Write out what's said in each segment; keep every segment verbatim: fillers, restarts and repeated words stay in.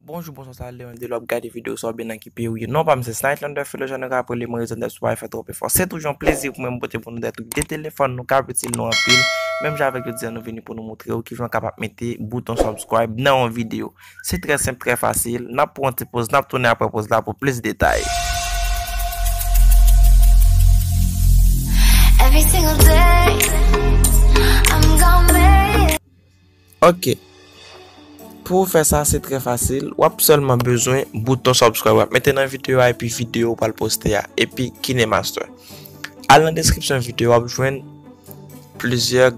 Bonjou, bonswa, sa lè yon de lè w ap gade videyo sa oubyen nan ki peyi w ye. Non pa m se Snightlander Philo, jan nou ka rele mwen, rezon dèt sou pa fè twòp efò. Se toujou yon plezi pou mwen m pote pou nou de tout de telefòn nou k ap itil nou anpil. Menm jan avèk jodi a, nou vini pou nou montre w kijan w kapab mete bouton subscribe nan yon videyo. Se trè senp, trè fasil. N ap pran yon ti poz, n ap tounen apre poz la pou plis detay. Every single day, I'm gonna make it. Ok. Pou w fè sa, se trè fasil. W ap sèlman bezwen bouton subscribe w ap mete nan videyo a epi videyo w pral poste a, epi KineMaster. Al nan deskripsyon videyo, w ap jwenn plizyè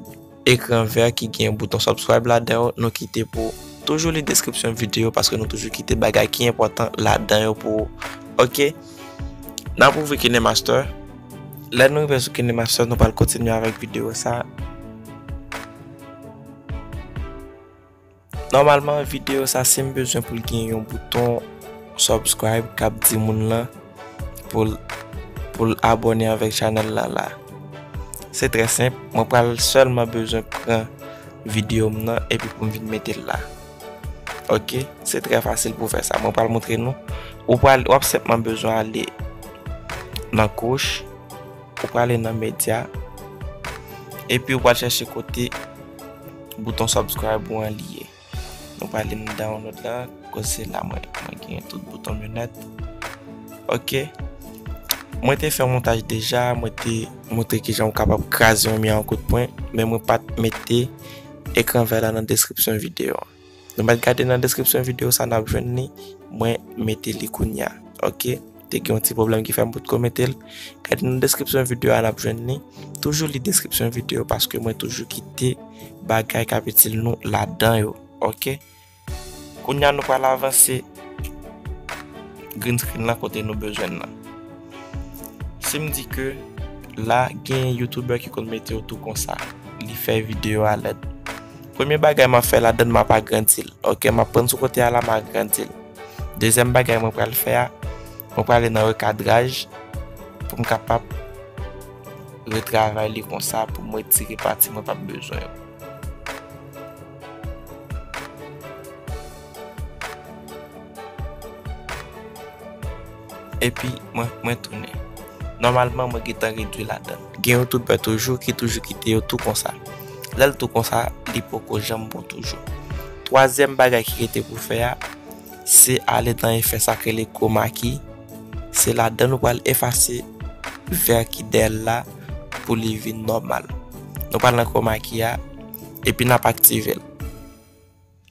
ekran vè ki gen bouton subscribe ladan yo. Nou kite pou toujou li deskripsyon videyo paske nou toujou kite bagay ki enpòtan ladan yo pou ou. Ok? N ap ouvri KineMaster. Lè nou rive sou KineMaster, nou pral kontinye avèk videyo sa. Nòmalman, videyo sa, si m bezwen pou l gen yon bouton subscribe k ap di moun lan pou l, pou l abòne avèk chanèl la la. Se trè senp, mwen pral sèlman bezwen pran videyo m nan epi pou m vin mete l la. Ok, se trè fasil pou fè sa. Mwen pral montre nou. Ou pral, w ap senpman bezwen ale nan kouch, ou prale nan medya, epi ou pral chèche kote bouton subscribe ou an li ye. Nou prale nan download la, kote se la mwen, mwen gen tout bouton m yo nèt. Ok. Mwen te fè yon montaj deja, mwen te montre kijan ou kapab kraze yon mi a yon kout pwen, men mwen pa t mete ekran vè la nan deskripsyon videyo a. Nou mèt gade nan deskripsyon videyo sa n ap jwenn li, mwen mete li kounye a. Ok? Te gen yon ti pwoblèm ki fè m potko mete l. Gade nan deskripsyon videyo a n ap jwenn li. Toujou li deskripsyon videyo paske mwen toujou kite bagay k ap itil nou ladan yo. Ok? Kounye a nou pral avanse green screen lan kote nou bezwen l lan. Si m di ke la gen YouTuber ki konn mete yo tou konsa, li fè videyo a lèd. Premye bagay m ap fè ladan l, m ap agrandi l. Ok, m ap pran sou kote a la, m agrandi l. Dezyèm bagay mwen pral fè a, mwen prale nan rekadraj pou m kapab retravay li konsa pou m retire pati mwen p ap bezwen yo. Epi mwen, mwen tounen. Nòmalman, mwen gentan redwi ladan l. Gen YouTuber toujou ki toujou kite yo tou konsa. Lè l tou konsa, li poko janm bon toujou. Twazyèm bagay ki rete pou fè a, se ale nan efè sa k rele chroma key. Se ladan nou pral efase vè ki dèyè l la pou li vin nòmal. Nou pral nan chroma key a, epi n ap aktive l.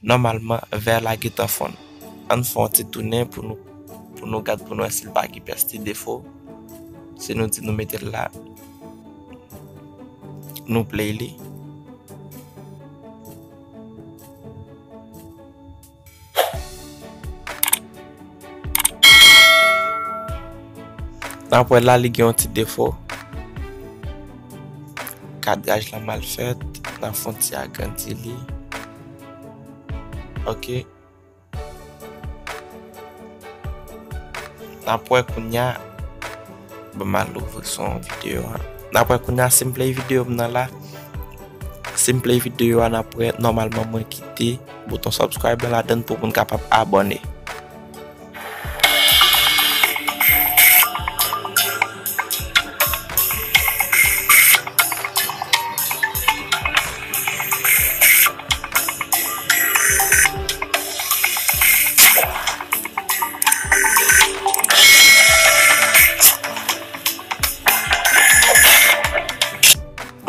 Nòmalman, vè la gentan fonn. Ann fè yon ti tounen pou nou, pou nou gad, pou nou wè si l pa gen pès ti defo. Si nou di nou mete l la, nou play li. N ap wè la, li gen yon ti defo. Kadraj la mal fèt. N ap fè yon ti agrandi li. Ok. N ap wè kounye a. Ban m al ouvri sou yon videyo a. N ap wè kounye a, si m play videyo m nan la. Si m play videyo a, n ap wè nòmalman mwen kite bouton subscribe lan ladan l pou moun kapab abòne.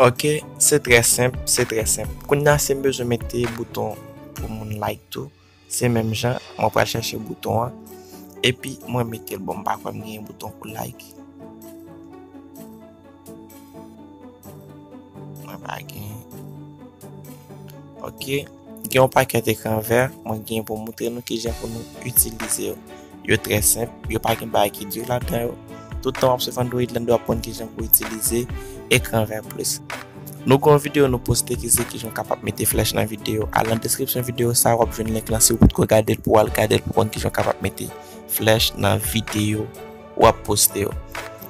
Ok, se trè senp, se trè senp. Kounye a, si m bezwen mete bouton pou moun like tou, se menm jan, mwen pral chèche bouton an, epi mwen mete l. Bon, m pa kwè m genyen bouton pou like. Mwen pa gen. Ok. Gen yon pakèt ekran vè, mwen gen pou montre nou kijan pou nou itilize yo. Yo trè senp, yo pa gen bagay ki di ladan yo. Tout tan w ap swiv Android lan, w ap konn kijan pou itilize ekran vè plis. Nou gen yon videyo nou poste ki se kijan w kapab mete flèch nan videyo. Al nan deskripsyon videyo sa, w ap jwenn link lan si w potko gade l pou w al gade l pou w konn kijan w kapab mete flèch nan videyo w ap poste yo.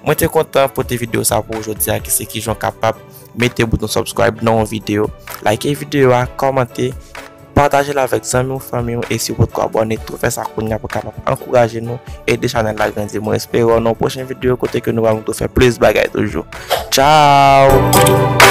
Mwen te kontan pote videyo sa pou ou jodi a, ki se kijan w kapab mete bouton subscribe nan yon videyo. Like videyo a, kòmante, Pataje l avèk zanmi w, fanmi w, e si w potko abòne, tou fè sa kounye a pou kapab ankouraje nou, ede chanèl la grandi. Mwen espere wè w nan yon pwochen videyo kote ke nou va tou fè plis bagay toujou. Tchao!